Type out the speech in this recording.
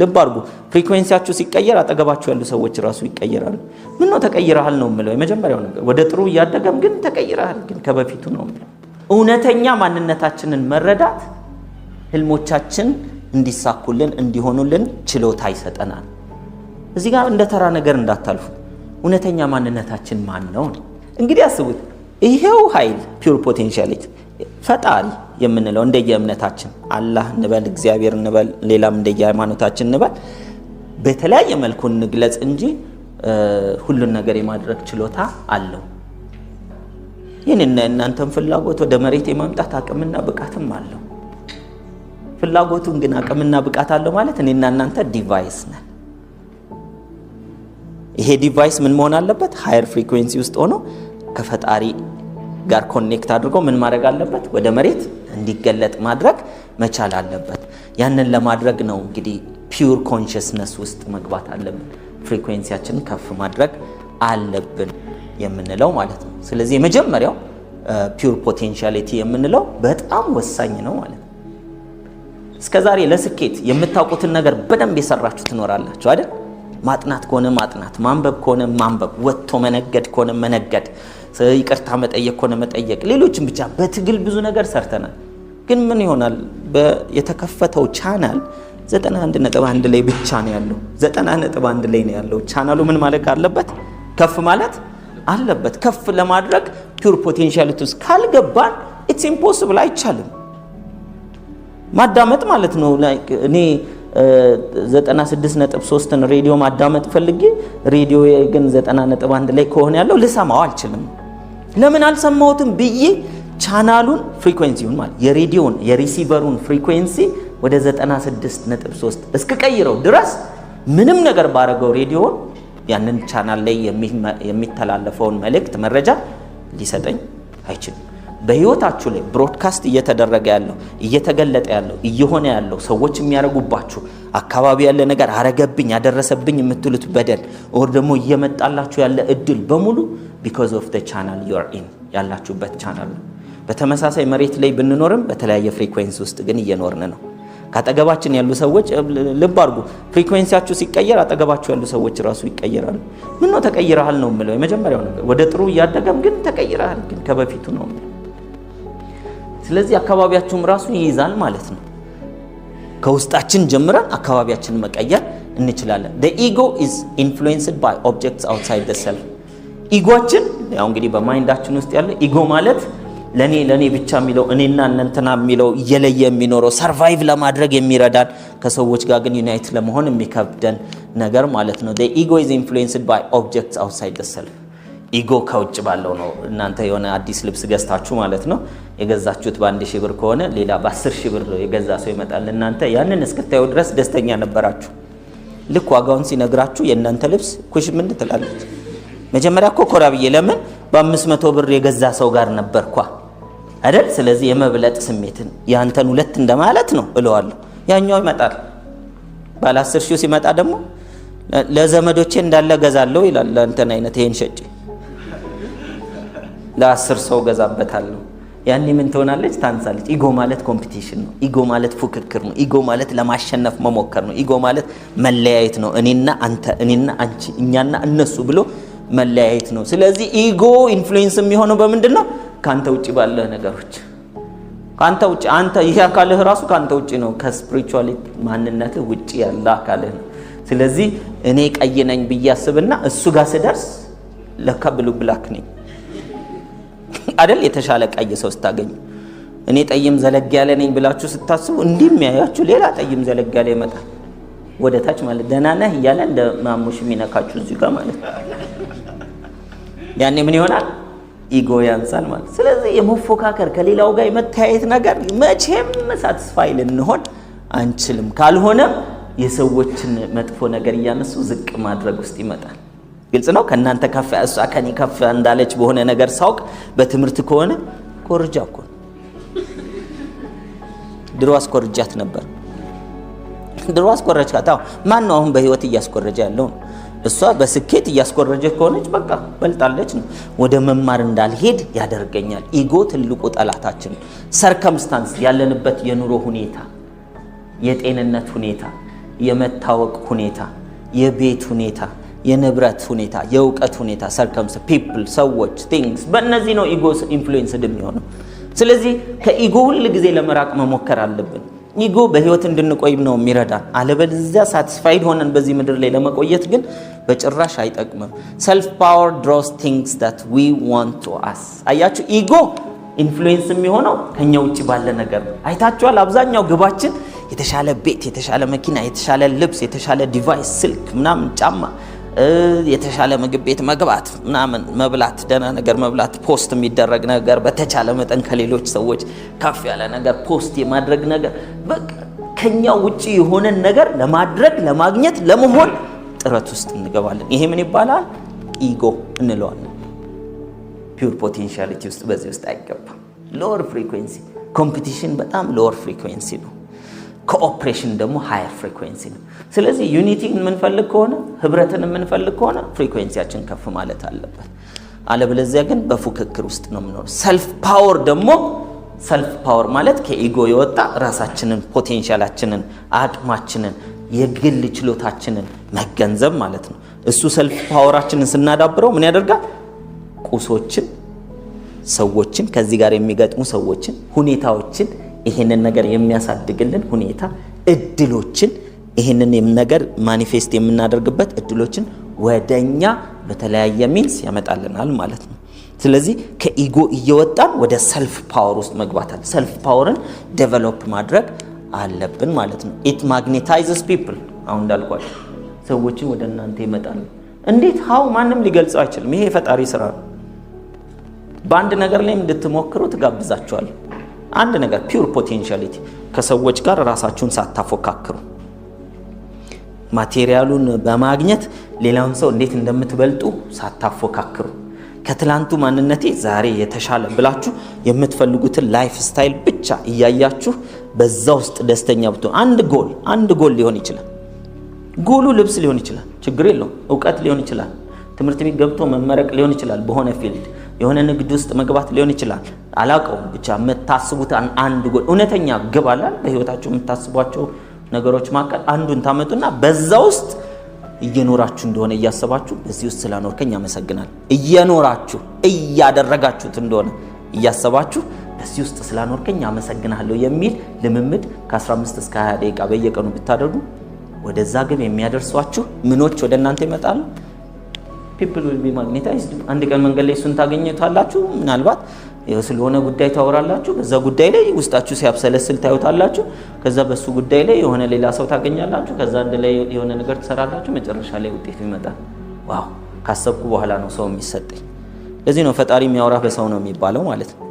ልብ አድርጉ። Frequency ያችሁ ሲቀየር አጠገባችሁ ያሉ ሰዎች ራሱ ይቀየራሉ። ምን ነው ተቀይረሃል ነው የምለው። የመጀመሪያው ነገር ወደ ጥሩ እያደገም ግን ተቀይረሃል ግን ከበፊቱ ነው የምለው። እውነተኛ ማንነታችንን መረዳት ህልሞቻችን እንዲሳኩልን እንዲሆኑልን ችሎታ ይሰጠናል። እዚህ ጋር እንደ ተራ ነገር እንዳታልፉት። እውነተኛ ማንነታችን ማን ነው? እንግዲህ አስቡት። ይሄው ኃይል pure potentiality ፈጣሪ የምንለው እንደየእምነታችን አላህ እንበል፣ እግዚአብሔር እንበል፣ ሌላም እንደየ ሃይማኖታችን እንበል፣ በተለያየ መልኩ እንግለጽ እንጂ ሁሉን ነገር የማድረግ ችሎታ አለው። ይህን እናንተን ፍላጎት ወደ መሬት የማምጣት አቅምና ብቃትም አለው። ፍላጎቱን ግን አቅምና ብቃት አለው ማለት እኔና እናንተ device ነን። ይሄ device ምን መሆን አለበት? Higher frequency ውስጥ ሆኖ ከፈጣሪ ጋር connect አድርጎ ምን ማድረግ አለበት? ወደ መሬት እንዲገለጥ ማድረግ መቻል አለበት። ያንን ለማድረግ ነው እንግዲህ pure consciousness ውስጥ መግባት አለብን። Frequency ያችንን ከፍ ማድረግ አለብን የምንለው ማለት ነው። ስለዚህ የመጀመሪያው pure potentiality የምንለው በጣም ወሳኝ ነው ማለት ነው። እስከ ዛሬ ለስኬት የምታውቁትን ነገር በደንብ የሰራችሁ ትኖራላችሁ አይደል? ማጥናት ከሆነ ማጥናት፣ ማንበብ ከሆነ ማንበብ፣ ወጥቶ መነገድ ከሆነ መነገድ፣ ይቅርታ መጠየቅ ከሆነ መጠየቅ፣ ሌሎችም ብቻ በትግል ብዙ ነገር ሰርተናል። ግን ምን ይሆናል? የተከፈተው ቻናል 91.1 ላይ ብቻ ነው ያለው። 90.1 ላይ ነው ያለው። ቻናሉ ምን ማለት አለበት? ከፍ ማለት አለበት። ከፍ ለማድረግ pure potentiality ውስጥ ካልገባን it's impossible፣ አይቻልም። ማዳመጥ ማለት ነው። እኔ 96.3ን ሬዲዮ ማዳመጥ ፈልጌ ሬዲዮ ግን 90.1 ላይ ከሆነ ያለው ልሰማው አልችልም። ለምን አልሰማሁትም ብዬ ቻናሉን frequency ውን ማለት የሬዲዮን የ receiver ኡን frequency ወደ 96.3 እስክቀይረው ድረስ ምንም ነገር ባረገው ሬዲዮን ያንን ቻናል ላይ የሚተላለፈውን መልእክት መረጃ ሊሰጠኝ አይችልም። በህይወታችሁ ላይ broadcast እየተደረገ ያለው፣ እየተገለጠ ያለው፣ እየሆነ ያለው፣ ሰዎች የሚያደርጉባችሁ፣ አካባቢ ያለ ነገር አረገብኝ ያደረሰብኝ የምትሉት በደል or ደግሞ እየመጣላችሁ ያለ እድል በሙሉ because of the channel you are in፣ ያላችሁበት ቻናል ነው። በተመሳሳይ መሬት ላይ ብንኖርም በተለያየ frequency ውስጥ ግን እየኖርን ነው። ከአጠገባችን ያሉ ሰዎች ልብ አድርጉ። Frequency ያችሁ ሲቀየር አጠገባችሁ ያሉ ሰዎች ራሱ ይቀየራሉ። ምን ነው ተቀይረሃል ነው የምለው። የመጀመሪያው ነገር ወደ ጥሩ እያደገም ግን ተቀይረሃል ግን ከበፊቱ ነው የምለው። ስለዚህ አካባቢያችሁም ራሱ ይይዛል ማለት ነው። ከውስጣችን ጀምረን አካባቢያችንን መቀየር እንችላለን። The ego is influenced by objects outside the self። Ego ኣችን ያው እንግዲህ በ mind ኣችን ውስጥ ያለ ego ማለት ለኔ ለኔ ብቻ የሚለው፣ እኔና እነንትና የሚለው፣ እየለየ የሚኖረው፣ survive ለማድረግ የሚረዳን፣ ከሰዎች ጋር ግን unite ለመሆን የሚከብደን ነገር ማለት ነው። Ego is influenced by objects outside the self። Ego ከውጭ ባለው ነው። እናንተ የሆነ አዲስ ልብስ ገዝታችሁ ማለት ነው፣ የገዛችሁት በ1,000 ብር ከሆነ ሌላ በ10,000 ብር የገዛ ሰው ይመጣል። እናንተ ያንን እስክታዩ ድረስ ደስተኛ ነበራችሁ። ልክ ዋጋውን ሲነግራችሁ የእናንተ ልብስ ኩሽ ምን ትላለች? መጀመሪያ እኮ ኮራ ብዬ ለምን በ500 ብር የገዛ ሰው ጋር ነበርኳ አይደል? ስለዚህ የመብለጥ ስሜትን ያንተን ሁለት እንደማለት ነው እለዋለሁ። ያኛው ይመጣል፣ ባለ 10 ሺው ሲመጣ ደግሞ ለዘመዶቼ እንዳለ ገዛለሁ ይላል። ለእንትን አይነት ይሄን ሸጬ ለ10 ሰው ገዛበታለሁ። ያኔ ምን ትሆናለች? ታንሳለች። Ego ማለት competition ነው። Ego ማለት ፉክክር ነው። Ego ማለት ለማሸነፍ መሞከር ነው። Ego ማለት መለያየት ነው። እኔና አንተ፣ እኔና አንቺ፣ እኛና እነሱ ብሎ መለያየት ነው። ስለዚህ ego influence የሚሆነው በምንድን ነው? ከአንተ ውጭ ባለ ነገሮች። ከአንተ ውጭ፣ አንተ ይሄ አካልህ ራሱ ከአንተ ውጭ ነው። ከ spiritual ማንነትህ ውጭ ያለ አካልህ ነው። ስለዚህ እኔ ቀይ ነኝ ብዬ አስብና እሱ ጋር ስደርስ ለካ blue black ነኝ አይደል? የተሻለ ቀይ ሰው ስታገኙ እኔ ጠይም ዘለግ ያለ ነኝ ብላችሁ ስታስቡ እንዲህ የሚያያችሁ ሌላ ጠይም ዘለግ ያለ ይመጣል። ወደ ታች ማለት ደህና ነህ እያለ እንደ ማሙሽ የሚነካችሁ እዚሁ ጋር ማለት ነው። ያኔ ምን ይሆናል? Ego ያንሳል ማለት። ስለዚህ የመፎካከር፣ ከሌላው ጋር የመተያየት ነገር መቼም satisfy ልንሆን አንችልም። ካልሆነም የሰዎችን መጥፎ ነገር እያነሱ ዝቅ ማድረግ ውስጥ ይመጣል። ግልጽ ነው። ከእናንተ ከፍ፣ እሷ ከኔ ከፍ እንዳለች በሆነ ነገር ሳውቅ፣ በትምህርት ከሆነ ኮርጃ እኮ ነው። ድሮ አስኮርጃት ነበር። ድሮ አስኮረጅካት። አዎ፣ ማን ነው አሁን በህይወት እያስኮረጀ ያለው ነው? እሷ በስኬት እያስኮረጀ ከሆነች በቃ በልጣለች ነው። ወደ መማር እንዳልሄድ ያደርገኛል። Ego ትልቁ ጠላታችን ነው። Circumstance፣ ያለንበት የኑሮ ሁኔታ፣ የጤንነት ሁኔታ፣ የመታወቅ ሁኔታ፣ የቤት ሁኔታ፣ የንብረት ሁኔታ፣ የእውቀት ሁኔታ፣ circumstance፣ people፣ ሰዎች፣ things፣ በእነዚህ ነው ego influenced የሚሆነው። ስለዚህ ከ ego ሁል ጊዜ ለመራቅ መሞከር አለብን። Ego በህይወት እንድንቆይ ነው የሚረዳን። አለበለዚያ satisfied ሆነን በዚህ ምድር ላይ ለመቆየት ግን በጭራሽ አይጠቅምም። Self power draws things that we want to us። አያችሁ፣ ego influence የሚሆነው ከኛ ውጭ ባለ ነገር ነው። አይታችኋል። አብዛኛው ግባችን የተሻለ ቤት፣ የተሻለ መኪና፣ የተሻለ ልብስ፣ የተሻለ device፣ ስልክ ምናምን፣ ጫማ፣ የተሻለ ምግብ ቤት መግባት ምናምን፣ መብላት፣ ደህና ነገር መብላት፣ post የሚደረግ ነገር፣ በተቻለ መጠን ከሌሎች ሰዎች ከፍ ያለ ነገር post የማድረግ ነገር፣ በቃ ከኛ ውጭ የሆነን ነገር ለማድረግ፣ ለማግኘት፣ ለመሆን ጥረት ውስጥ እንገባለን። ይሄ ምን ይባላል? Ego እንለዋለን። Pure potentiality ውስጥ በዚህ ውስጥ አይገባም። Lower frequency competition በጣም lower frequency ነው። Cooperation ደግሞ higher frequency ነው። ስለዚህ unity የምንፈልግ ከሆነ፣ ህብረትን የምንፈልግ ከሆነ frequency ያችን ከፍ ማለት አለበት። አለበለዚያ ግን በፉክክር ውስጥ ነው የምኖረው። Self power ደግሞ፣ self power ማለት ከ ego የወጣ ራሳችንን፣ potential ኣችንን፣ አቅማችንን፣ የግል ችሎታችንን መገንዘብ ማለት ነው። እሱ self power ኣችንን ስናዳብረው ምን ያደርጋል? ቁሶችን፣ ሰዎችን፣ ከዚህ ጋር የሚገጥሙ ሰዎችን፣ ሁኔታዎችን፣ ይሄንን ነገር የሚያሳድግልን ሁኔታ፣ እድሎችን፣ ይሄንን ነገር manifest የምናደርግበት እድሎችን ወደኛ በተለያየ means ያመጣልናል ማለት ነው። ስለዚህ ከ ego እየወጣን ወደ self power ውስጥ መግባት አለ። Self power ን develop ማድረግ አለብን ማለት ነው። It magnetizes people። አሁን እንዳልኳቸው ሰዎችን ወደ እናንተ ይመጣሉ። እንዴት? How? ማንም ሊገልጸው አይችልም። ይሄ የፈጣሪ ስራ ነው። በአንድ ነገር ላይ እንድትሞክሩ ትጋብዛችኋል። አንድ ነገር፣ pure potentiality፣ ከሰዎች ጋር ራሳችሁን ሳታፎካክሩ፣ material ኡን በማግኘት ሌላውን ሰው እንዴት እንደምትበልጡ ሳታፎካክሩ፣ ከትላንቱ ማንነቴ ዛሬ የተሻለ ብላችሁ የምትፈልጉትን lifestyle ብቻ እያያችሁ በዛ ውስጥ ደስተኛ ብትሆን፣ አንድ ጎል ሊሆን ይችላል። ጎሉ ልብስ ሊሆን ይችላል፣ ችግር የለውም። እውቀት ሊሆን ይችላል። ትምህርት ቤት ገብቶ መመረቅ ሊሆን ይችላል። በሆነ field የሆነ ንግድ ውስጥ መግባት ሊሆን ይችላል። አላውቀውም። ብቻ የምታስቡት አንድ ጎል፣ እውነተኛ ግብ አላል በህይወታችሁ የምታስቧቸው ነገሮች መካከል አንዱን ታመጡና በዛ ውስጥ እየኖራችሁ እንደሆነ እያሰባችሁ፣ በዚህ ውስጥ ስላኖርከኝ አመሰግናለሁ፣ እየኖራችሁ እያደረጋችሁት እንደሆነ እያሰባችሁ፣ በዚህ ውስጥ ስላኖርከኝ አመሰግናለሁ የሚል ልምምድ ከ15 እስከ 20 ደቂቃ በየቀኑ ብታደርጉ ወደዛ ግብ የሚያደርሷችሁ ምኖች ወደ እናንተ ይመጣሉ። People will be magnetized። አንድ ቀን መንገድ ላይ እሱን ታገኙታላችሁ። ምናልባት ስለሆነ ጉዳይ ታወራላችሁ። በዛ ጉዳይ ላይ ውስጣችሁ ሲያብሰለስል ታዩታላችሁ። ከዛ በሱ ጉዳይ ላይ የሆነ ሌላ ሰው ታገኛላችሁ። ከዛ አንድ ላይ የሆነ ነገር ትሰራላችሁ። መጨረሻ ላይ ውጤቱ ይመጣል። Wow፣ ካሰብኩ በኋላ ነው ሰው የሚሰጠኝ። ለዚህ ነው ፈጣሪ የሚያወራ በሰው ነው የሚባለው ማለት ነው።